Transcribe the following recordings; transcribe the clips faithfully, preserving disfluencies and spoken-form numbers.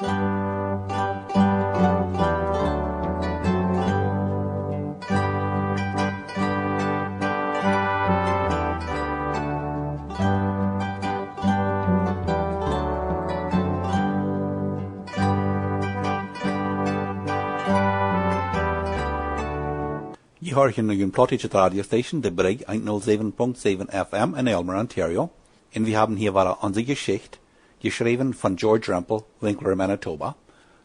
Jie horchen nu june plautdietsche Radiostation, de Brigj, hundatsäwen Punkt säwen F M en Aylmer, Ontario. Un wie haben hia wada onse Jeschicht, jeschräwen von George Rempel, Winkler, Manitoba.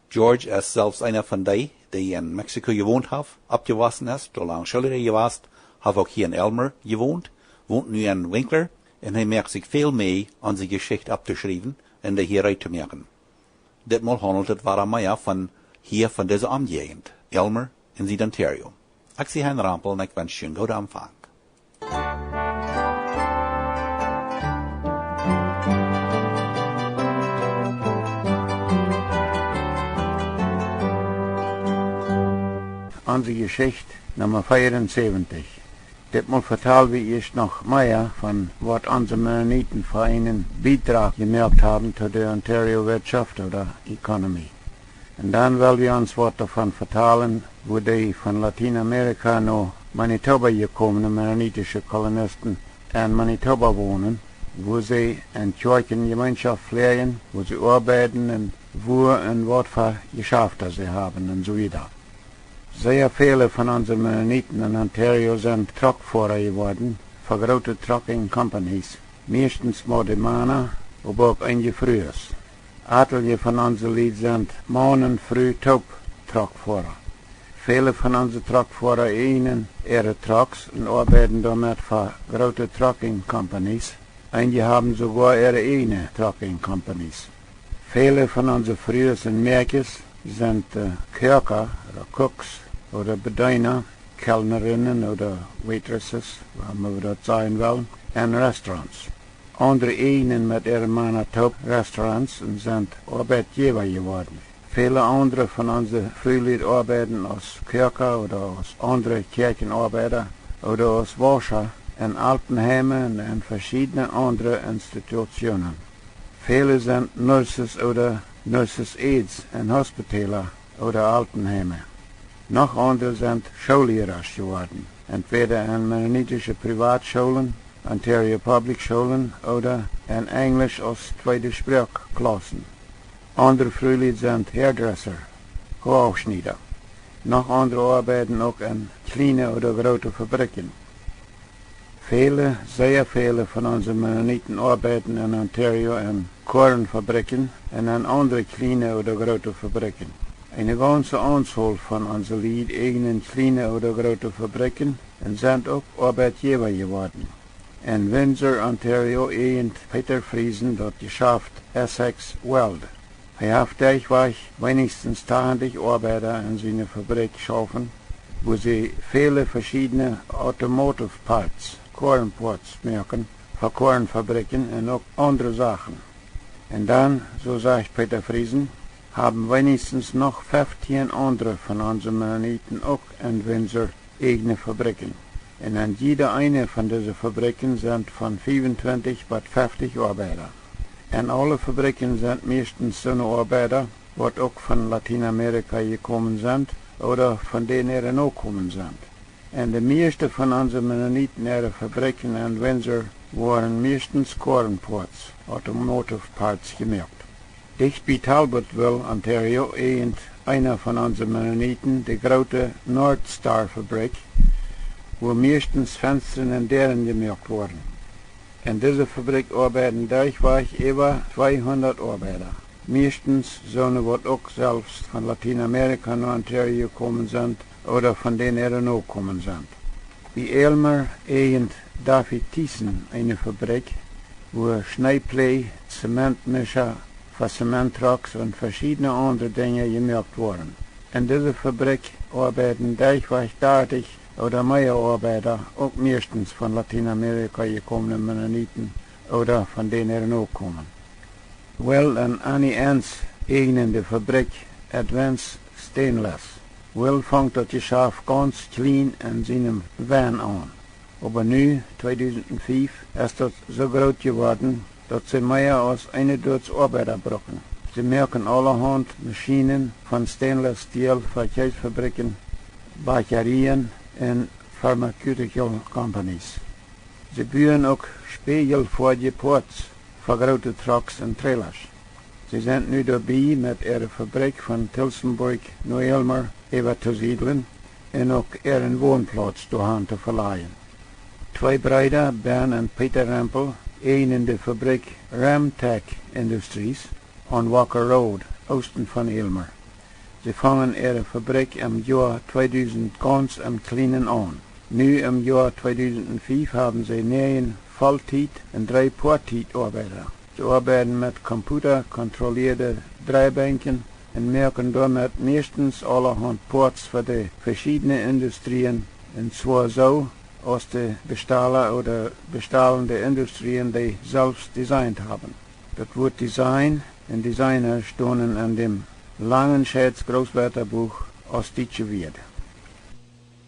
George es selfst eena von dee, dee en Mexiko jewont haft, oppjewossen es, doa lang Schoolliera jewast, haft uk hia en Aylmer jewont, wont nu en Winkler, un hee moakt sikj väl Meaj, onse Jeschicht opptoschriewen un dee hia reed to moaken. Ditmol haundelt et wada mea von hia, von dise Omjäajent, Aylmer en Süd-Ontario. Ekj sie Hein Rempel un ekj wensch junt eenen gooden Empfang. Onse Jeschicht Numma veeaunsäwentich. Ditmol vetal wie ieescht noch mea von waut onse Mennoniten fa eenen Biedrach jemoakt haben to de Ontario Wirtschaft ooda Economy. Un dan well wie ons waut doavon vetalen, woo dee von Latienamerika no Manitoba jekomne mennonitische Kolonisten en Manitoba wonen, woo see en Kjoakjenjemeenschoft fläajen, woo see oabeiden un woo un waut fa Jeschafta see haben un soo wieda. Sea väle von onse Mennoniten en Ontario sent Truckfoara jeworden fa groote trucking companies, mieeschtens mau de Mana, oba uk eenje Frues. Atelje von onse Lied sent Maun un Fru toop Truckfoara. Väle von onse Truckfoara ieejnen äare Trucks un oabeiden doamet fa groote trucking companies. Eenje haben soogoa äare ieejne trucking companies. Väle von onse Frues un Mäakjes sent, äh, Koaka ooda Cooks ooda Bedeena, Kellnerinnen ooda Waitresses, woo emma wie daut sajen wellen, en Restaurants. Aundre ieejnen met äare Mana toop Restaurants un sent Oabeitjäwa jeworden. Väle aundre von onse Frulied oabeiden aus Koaka ooda aus aundre Kjäakjenoabeida ooda aus Wauscha en Altenheime un en veschiedne aundre Institutionen. Väle sent Nurses ooda Nurses' Aides en Hospitala ooda Altenheime. Noch aundre sent Schoollierasch jeworden, entwäda en mennonitische Privatschoolen, Ontario Public Schoolen ooda en Enjlisch aus tweede Sproak Klaussen. Aundre Frulied sent Hairdresser, Hoaschnieda. Noch aundre oabeiden uk en kjliene ooda groote Fabrikjen. Väle, sea väle von onse Mennoniten oabeiden en Ontario en Koarnfabrikjen un en aundre kjliene ooda groote Fabrikjen. Eene gaunze Aunzol von onse Lied ieejnen kjliene ooda groote Fabrikjen un sent uk Oabeitjäwa jeworden. En Windsor, Ontario, ieejent Peter Friesen daut Jeschaft Essex Weld. Hee haft derchwajch weinichstens tachentich Oabeida en siene Fabrikj schaufen, wua see väle veschiedne automotive parts, Koarnparts moaken, fa Koarnfabrikjen un uk aundre Sachen. Un dan, soo sajcht Peter Friesen, haben weinichstens noch feftieen aundre von onse Mennoniten uk en Windsor ieejne Fabrikjen. Un en jieda eene von dise Fabrikjen sent von fiefuntwintich bat feftich Oabeida. En aule Fabrikjen sent mieeschtens soone Oabeida, waut uk von Latienamerika jekomen sent ooda von dän äare Nokomen sent. En de mieeschte von onse Mennoniten äare Fabrikjen en Windsor woaren mieeschtens Koarnparts, automotive parts, jemoakt. Dicht bie Talbotville, Ontario, ieejent eena von onse Mennoniten de groote North Star Fabrikj, wua mieeschtens Fenstren un Däaren jemoakt woaren. En dise Fabrikj oabeiden derchwajch äwa tweehundat Oabeida, mieeschtens soone, waut uk selfst von Latienamerika no Ontario jekomen sent ooda von dän äare Nokomen sent. Bie Aylmer ieejent David Thiessen eene Fabrikj, wua Schneeplee, Zementmischa fa Zementtrucks un veschiedne aundre Dinja jemoakt woaren. En dise Fabrikj oabeiden derchwajch dartich ooda mea Oabeida, uk mieeschtens von Latienamerika jekomne Mennoniten ooda von dän äare Nokomen. Will un Annie Enns ieejnen de Fabrikj Advance Stainless. Will funk daut Jeschaft gaunz kjlien en sienem Van aun. Oba nu, tweedusent fief, es daut soo groot jeworden, daut see mea aus eene Dusent Oabeida brucken. See moaken aulahaunt Maschienen von stainless steel fa Kjeesfabriken, Bakjerieen un pharmaceutical companies. See buen uk späajelfoadje Poats fa groote Trucks un Trailers. See sent nu doabie met äare Fabrikj von Tillsonburg no Aylmer äwa to siedlen un uk äaren Wonplauz doahan to velajen. Twee Breeda, Ben un Peter Rempel, äjnen de Fabrikj Ramtech Industries aun Walker Road, oosten von Aylmer. See fungen äare Fabrikj em Joa tweedusent gaunz em kjlienen aun. Nu em Joa tweedusent fief haben see näajen Volltiet un dree Poattiet Oabeida. See oabeiden met computerkontrollieede Dreibänkjen un moaken doamet mieeschtens aulahaunt Poats fa de veschiedne Industrieen, un zwoa soo, aus de Bestala ooda bestalende Industrieen dee selfst designt haben. Daut Wuat Design un Designer stonen en däm Langenscheids Großwörterbuch aus dietsche Wieed.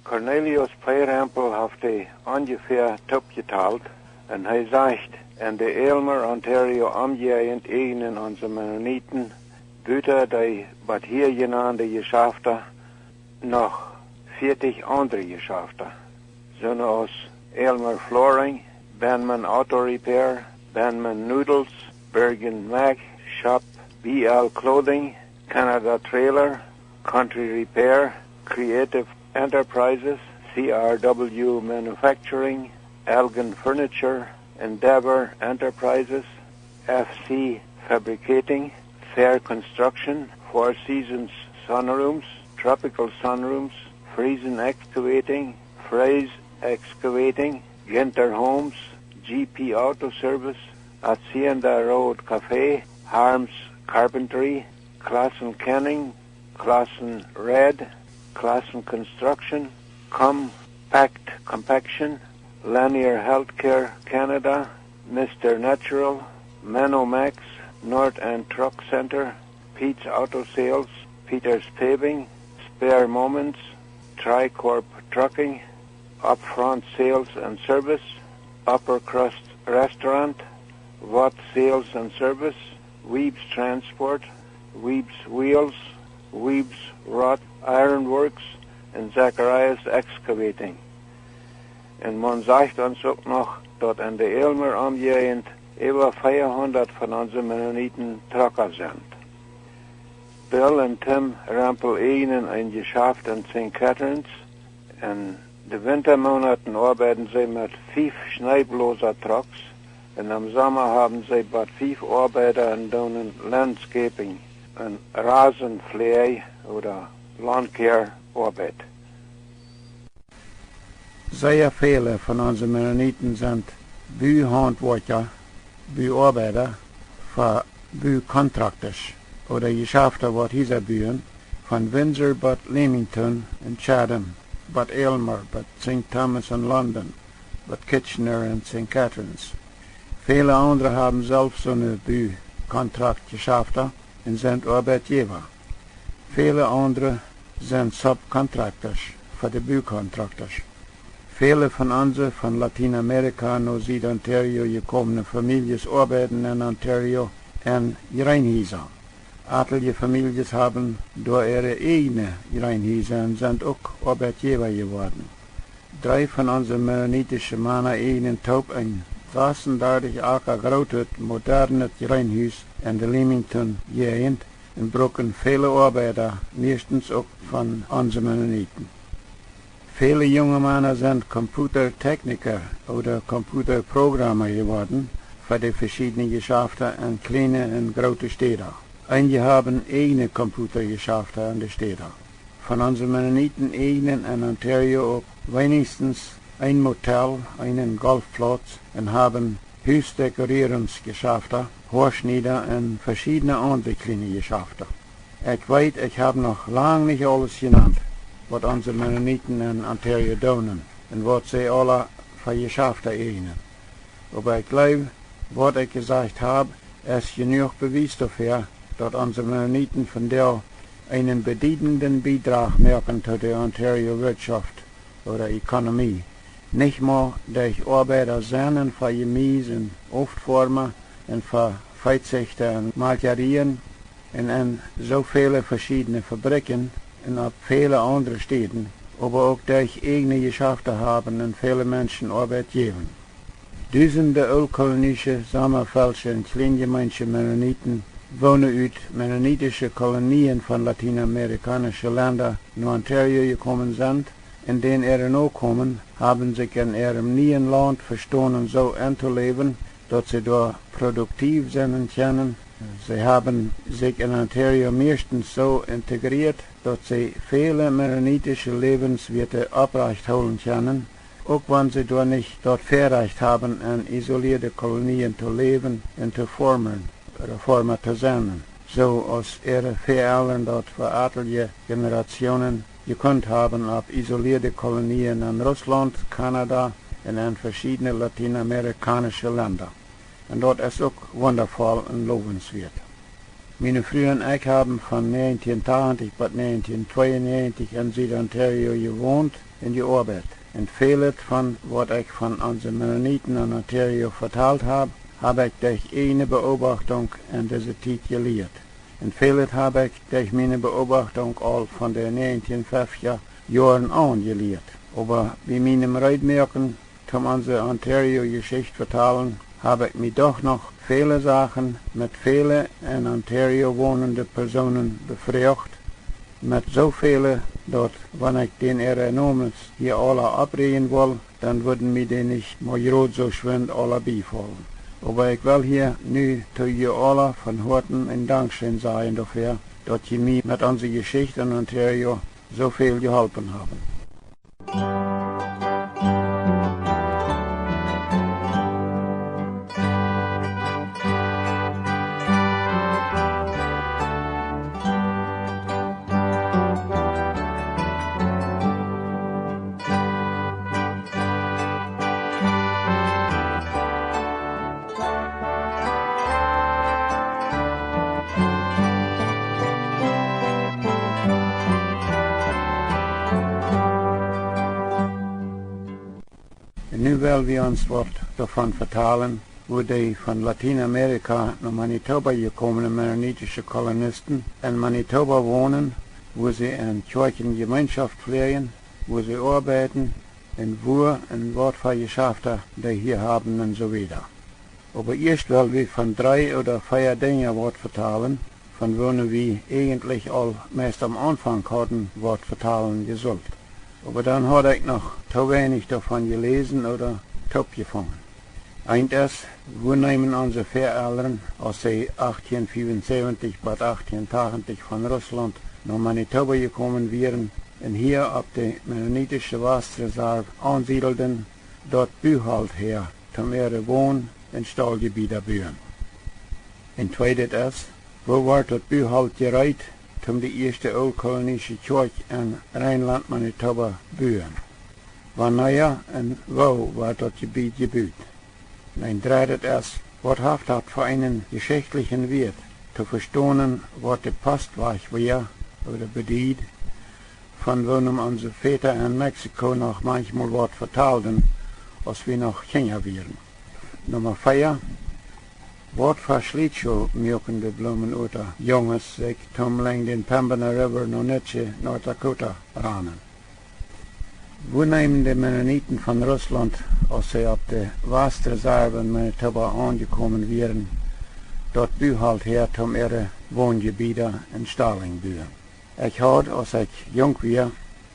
Cornelius P. Rempel haft dee onjefäa toopjetalt un hee sajcht, en de Aylmer, Ontario Omjäajent äjnen onse Mennoniten, buta dee bot hia jenande Jeschafta, noch vieetich aundre Jeschafta, soone aus Aylmer Flooring, Benman Auto Repair, Benman Noodles, Bergen Mac Shop, B L Clothing, Canada Trailer, Country Repair, Creative Enterprises, C R W Manufacturing, Elgin Furniture, Endeavor Enterprises, F C Fabricating, Fair Construction, Four Seasons Sunrooms, Tropical Sunrooms, Friesen Excavating, Fraze Excavating, Ginter Homes, G P Auto Service, Hacienda Road Cafe, Harms Carpentry, Klassen Canning, Klassen Red, Klassen Construction, Compact Compaction, Lanier Healthcare Canada, Mister Natural, Manomax, North End Truck Center, Pete's Auto Sales, Peter's Paving, Spare Moments, Tricorp Trucking, Upfront Sales and Service, Upper Crust Restaurant, Watt Sales and Service, Weeb's Transport, Weeb's Wheels, Weeb's Wrought Iron Works, un Zacharias Excavating. Un maun sajcht ons uk noch, daut en de Aylmer Omjäajent äwa veahundat von onse Mennoniten Trucker sent. Bill un Tim Rempel äjnen een Jeschaft en Saint Catharines. En de Wintamonaten oabeiden see met fief Schneeblosa Trucks un em Somma haben see bot fief Oabeida un doonen Landscaping un Rasenpflege ooda Lawn Care Oabeit. Sea väle von onse Mennoniten sent Buhauntwoakja, Buhoabeida, fa Bucontractors ooda Jeschafta waut Hiesa buen, von Windsor bot Leamington un Chatham, bot Aylmer, bot Saint Thomas un London, bot Kitchener un Saint Catharines. Väle aundre haben selfst soone Bucontractjeschafta un sent Oabeitjäwa. Väle aundre sent Subcontractors fa de Bucontractors. Väle von onse von Latienamerika no Sied-Ontario jekomne Famieljes oabeiden en Ontario en Jreenhiesa. Atelje Famieljes haben doa äare ieejne Jreenhiesa un sent uk Oabeitjäwa jeworden. Dree von onse mennonitische Mana äjnen toop een sasundartich Aka grootet modernet Jreenhus en de Leamington Jäajent un bruken väle Oabeida, mieeschtens uk von onse Mennoniten. Väle junge Mana sent Computertechniker ooda Computerprogramma jeworden fa de veschiedne Jeschafta en kjliene un groote Städa. Eenje haben ieejne Computerjeschafta en de Städa. Von onse Mennoniten äjnen en Ontario uk weinichstens een Motel, eenen Golfplauz un haben Husdekorierungsjeschafta, Hoaschnieda un veschiedne aundre kjliene Jeschafta. Ekj weet, ekj hab noch lang nich aules jenant, waut onse Mennoniten en Ontario doonen un waut see aula fa Jeschafta äjnen. Oba ekj jleew, waut ekj jesajcht hab, es jenuach Bewies doafäa, daut onse Mennoniten vondoag eenen bediedenden Biedrach moaken to de Ontario Wirtschaft ooda Ekonomie. Nich mau derch Oabeida sennen fa Jemies un Oftfoarma un fa Veezijchta un Malkjarieen, un en soo väle veschiedne Fabrikjen un opp väle aundre Städen, oba uk derch ieejne Jeschafte haben un väle Menschen Oabeit jäwen. Dusende ooltkolonische, sommafeldsche un kjleenjemeensche Mennoniten, woone ut mennonitische Kolonien von latienamerikaunsche Lenda no Ontario jekomen sent, un dän äare Nokomen haben sikj en äarem nieen Launt vestonen soo entoläwen, daut see doa produktiv sennen kjennen. See haben sikj en Ontario mieeschtens soo integrieet, daut see väle mennonitische Läwenswieete opprajcht hoolen kjennen, uk wan see doa nich daut Väarajcht haben, en isolieede Kolonien to läwen un to farmen, Farma to sennen, soo aus äare Väaelren daut fa atelje Generationen jekunt haben opp isolieede Kolonien en Russlaunt, Kanada un en veschiedne latienamerikaunsche Lenda. Un daut es uk wundavoll un lowenswieet. Miene Fru un ekj haben von näajentieen tachentich bat näajentieen tweeunnäajentich en Sied-Ontario jewont un jeoabeit. Un välet von waut ekj von onse Mennoniten en Ontario vetalt hab, hab ekj derch ieejne Beobachtunk en dise Tiet jelieet. Un välet hab ekj derch miene Beobachtunk aul von de näajentieen feftja Joaren aun jelieet. Oba bie mienem Reedmoaken toom onse Ontario-Jeschicht vetalen, hab ekj mie doch noch väle Sachen met väle en Ontario wonende Persoonen befroacht, met soo väle, daut, wan ekj dän äare Nomes hia aula opprieejen wull, dan wudden mie dee nich mau jrod soo schwind aula biefaulen. Oba ekj well hia nu to jie aula von Hoaten een Dankscheen sajen doafäa, daut jie mie met onse Jeschicht en Ontario soo väl jeholpen haben. Un nu well wie ons waut doavon vetalen, woo dee von Latienamerika no Manitoba jekomene mennonitische Kolonisten en Manitoba wonen, woo see en Kjoakjen Jemeenschoft fläajen, woo see oabeiden, un wua un waut fa Jeschafta dee hia haben un soo wieda. Oba ieescht well wie von dree ooda vea Dinja waut vetalen, von woone wie ieejentlich aul meist aum Aunfank hauden waut vetalen jesult. Oba dan haud ekj noch too weinich doavon jeläsen ooda toopjefungen. Eent es, wua neemen onse Väaelren, aus see achtieen fiefunsäwentich bat achtieen tachentich von Russlaunt no Manitoba jekomen wieren un hia opp de mennonitische Wastreserw aunsiedelden, daut Buholt häa, toom äare Won- un Stauljebieda buen? Un tweedet es, woo wort daut Buholt jereet, toom de ieeschte ooltkolonische Kjoakj en Reinlaunt, Manitoba buen? Wanea un woo wort daut Jebied jebut? Un een dreddet es, waut haft daut fa eenen jeschichtlichen Wieet, to vestonen, waut de Postwajch wia ooda bediet, von woonem onse Väta en Mexiko noch manchmol waut vetalden, aus wie noch Kjinja wieren? Numma vea, waut fa Schlietschoo muaken de Blumenurter Junges sikj toom lenjd dän Pembina River no Nietzsche, North Dakota ranen? Wua neemen de Mennoniten von Russlaunt, aus see opp de Wastreserw en Manitoba aunjekomen wieren, daut Buholt häa, toom äare Wonjebieda un Stalinj buen? Ekj haud, aus ekj junk wia,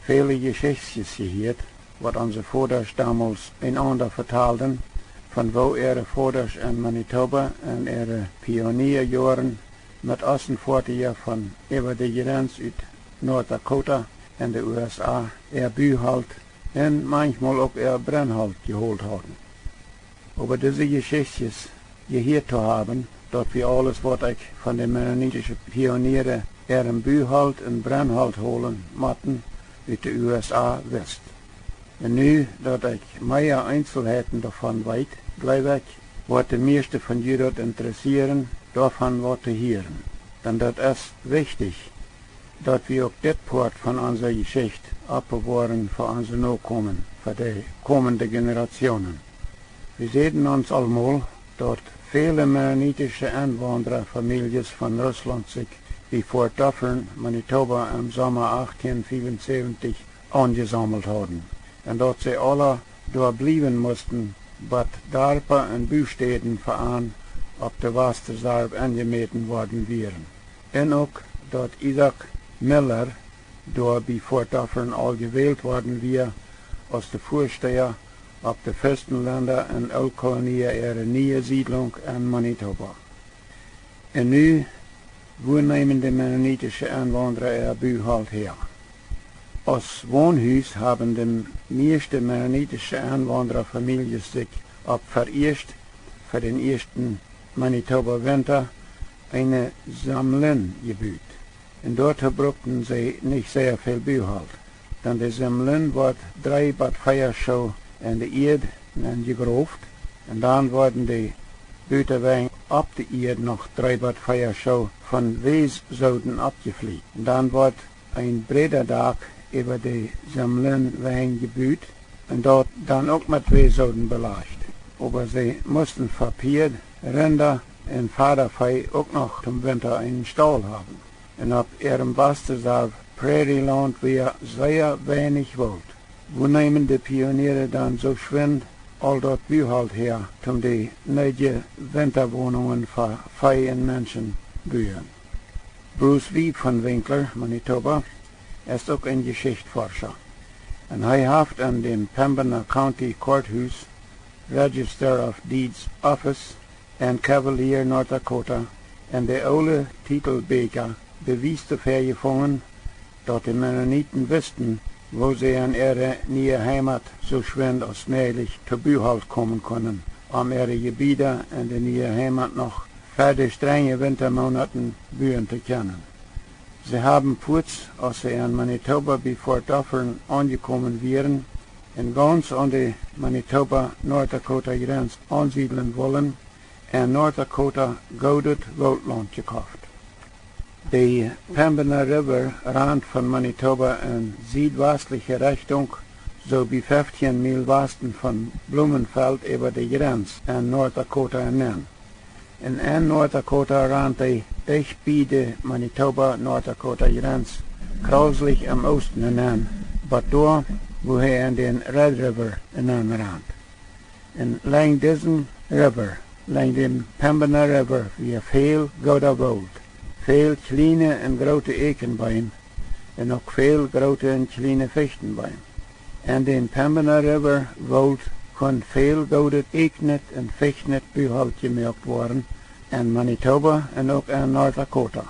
väle Jeschichtjes jehieet, waut onse Vodasch domols eenaunda vetalden, von woo äare Vodasch en Manitoba en äare Pionierjoaren met Ossenfoatieja von äwa de Jrenz ut North Dakota en de U S A äa Buholt un manchmol uk äa Brennholt jeholt hauden. Oba dise Jeschichtjes jehieet to haben, daut wia aules, waut ekj von de mennonitische Pioniere äarem Buholt un Brennholt holen motten ut de U S A wist. Un nu daut ekj mea Eenselheiten doavon weet, jleew ekj, woat de mieeschte von ju daut interessieren, doavon waut to hieren. Dan daut es wichtich, daut wie uk dit Poat von onse Jeschicht oppbewoaren fa onse Nokomen, fa de komende Generationen. Wie säden ons aulmol, daut väle mennonitische Enwaundrafamieljes von Russlaunt sikj bie Fort Dufferin, Manitoba, em Somma achttieen fiefunsäwentich aunjesaumelt hauden, un daut see aula doa bliewen musten, bat Darpa un Bustäden fa an opp de Wastersarw enjemäten worden wieren, un uk daut Isaak Miller doa bie Fort Dufferin aul jewält worden wia aus de Väasteha opp de Fürstenlenda un Ooltkolonia äare niee Siedlunk en Manitoba. Un nu, wua neemen de mennonitische Enwaundra äa Buholt häa? Aus Wonhus haben de mieeschte mennonitische Enwaundrafamieljes sikj opp veieescht fa dän ieeschten Manitoba Winta eene Semlin jebut. Un doatoo brukten see nich sea väl Buholt, dan de Semlin wort dree bat vea Schoo en de Ieed nenjegroft, un dan worden de Butawenj opp de Ieed noch dree bat vea Schoo von Wäsooden oppjeflieet. Un dan wort een Brädadak äwa de Semlinwenj jebut un daut dan uk met Wäsooden belajcht. Oba see musten fa Pieed, Rinda un Fadavee uk noch toom Winta eenen Staul haben. Un opp äarem Wastersarw Prärielaunt wia sea weinich Woolt. Wua neemen de Pioniere dan soo schwind aul daut Buholt häa, toom de needje Wintawonungen fa Vee un Menschen buen? Bruce Wiebe von Winkler, Manitoba, es uk een Jeschichtforscha, un hee haft en däm Pembina County Courthouse, Register of Deeds Office, en Cavalier, North Dakota, en de oole Titelbieekja Bewies doafäa jefungen, daut de Mennoniten wisten, woo see en äare niee Heimat soo schwind aus mäajlich to Buholt komen kunnen, om äare Jebieda en de niee Heimat noch fa de strenje Wintamoonaten buen to kjennen. See haben fuaz, aus see en Manitoba bie Fort Dufferin aunjekomen wieren un gauns aun de Manitoba-North Dakota Jrenz aunsiedlen wullen, en North Dakota goodet Wooltlaunt jekoft. De Pembina River rant von Manitoba en siedwastliche Rechtunk, soo bie feftieen Miel wasten von Blumenfeld äwa de Jrenz en North Dakota nenn. Un en North Dakota rant dee dicht bie de Manitoba-North Dakota Jrenz krauslich em Oosten nenn, bat doa, wua hee en dän Red River nenn rant. Un lenjd disen River, lenjd däm Pembina River, wia väl gooda Woolt, väl kjliene un groote Eakjenbeem un uk väl groote un kjliene Fichtenbeem. En dän Pembina River Woolt kunn väl goodet Eakjnet un Fichtnet Buholt jemoakt woaren, en Manitoba un uk en North Dakota.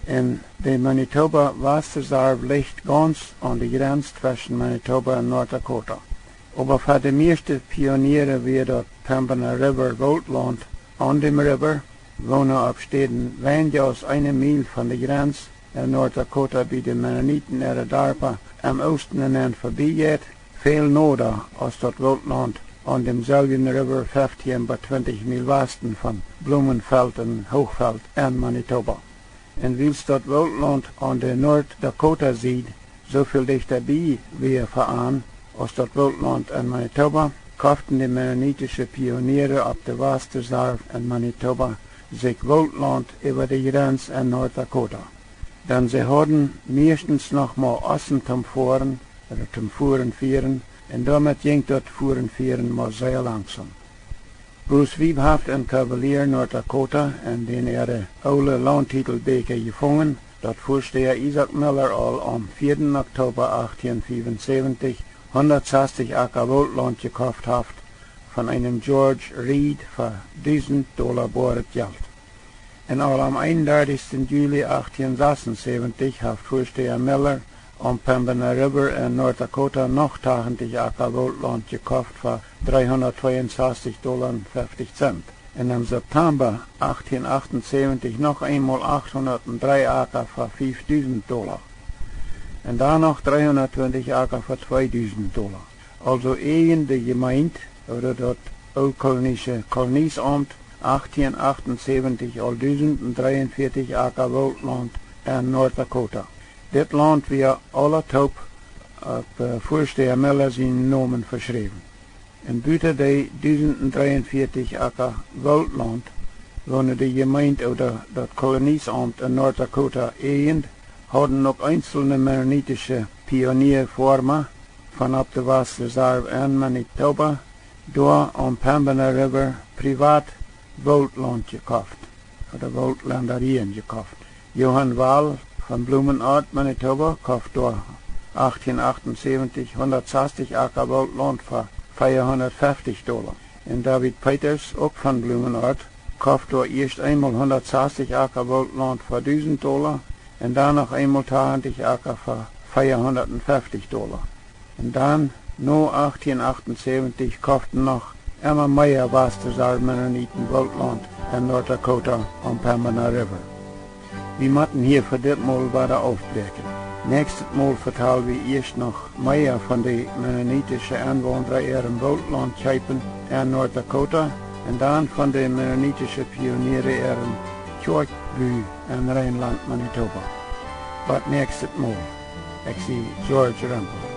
Un de Manitoba Wastersarw licht gauns aun de Jrenz tweschen Manitoba un North Dakota. Oba fa de mieeschte Pioniere wia daut Pembina River Wooltlaunt aun däm River, woona opp Städen weinja aus eene Miel von de Jrenz en North Dakota bie de Mennoniten äare Darpa em Oosten nenn vebie jeit, väl noda aus daut Wooltlaunt aun dämselwjen River feftieen bat twintich Miel wasten von Blumenfeld un Hochfeld en Manitoba. Un wiels daut Wooltlaunt aun de North Dakota Sied soo väl dichta bie wia fa an aus daut Wooltlaunt en Manitoba, koften de mennonitische Pioniere opp de Wastersarw en Manitoba sikj Wooltlaunt äwa de Jrenz en North Dakota. Dan see hauden mieeschtens noch mau Ossen toom Foaren, oda toom Fuaren fieren, un doamet jinkj daut Fuaren fieren mau sea langsom. Bruce Wiebe haft en Cavalier, North Dakota, en dän äare oole Launttitel Bieekja jefungen, daut Väasteha Isaak Miller aul aum vieeden Oktoba achttieen fiefunsäwentich hundatsastich Aka Wooltlaunt jekoft haft von eenem George Reed fa dusent Dola boaret Jelt. Un aul aum eenundartichsten Juli achttieen sasunsäwentich haft Väasteha Miller aum Pembina River en North Dakota noch tachentich Aka Wooltlaunt jekoft fa dreehundatzweiunsastich Dola un feftich Zent. Un em Septemba achttieen achtunsäwentich noch eemol achthundatunddree Aka fa fiefdusent Dola. Un dan noch dreehundattwintich Aka fa tweedusent Dola. Aulsoo ieejend de Jemeent, oda daut ooltkolonische Koloniesaumt, achttieen achtunsäwentich aul dusent un dreeunvieetich Aka Wooltlaunt en North Dakota. Dit Launt wia aula toop opp, äh, Väasteha Miller sienen Nomen veschräwen. Un buta dee dusent un dreeunvieetich Aka Wooltlaunt Woone de Jemeent ooda daut Koloniesaumt en North Dakota äjend, hauden uk eenzelne mennonitische Pionieafoarma von opp de Wasserreserv en Manitoba doa aum Pembina River privat Wooltlaunt jekoft, ooda Wooltlendarien jekoft. Johann Wall von Blumenort, Manitoba, koft doa achtieen achtundsäwentich hundatsastich Aka Wooltlaunt fa veahundatfeftich Dolla. Un David Peters, uk von Blumenort, koft doa ieescht eenmol hundatsastich Aka Wooltlaunt fa dusent Dolla un dan noch eenmol tachentich Aka fa veahundatfeftich Dolla. Un dan, no achtieen achtundsäwentich, koften noch emma mea Wasserreserv Mennoniten Wooltlaunt en North Dakota aum Pembina River. Wie motten hia fa dit Mol wada aufbräakjen. Näakjstet Mol vetal wie ieescht noch mea von de mennonitische Enwaundra äarem Wooltlaunt kjeepen en North Dakota un dan von de mennonitische Pioniere äarem Kjoakjbu en Reinlaunt, Manitoba. Bot näakjstet Mol, ekj sie George Rempel.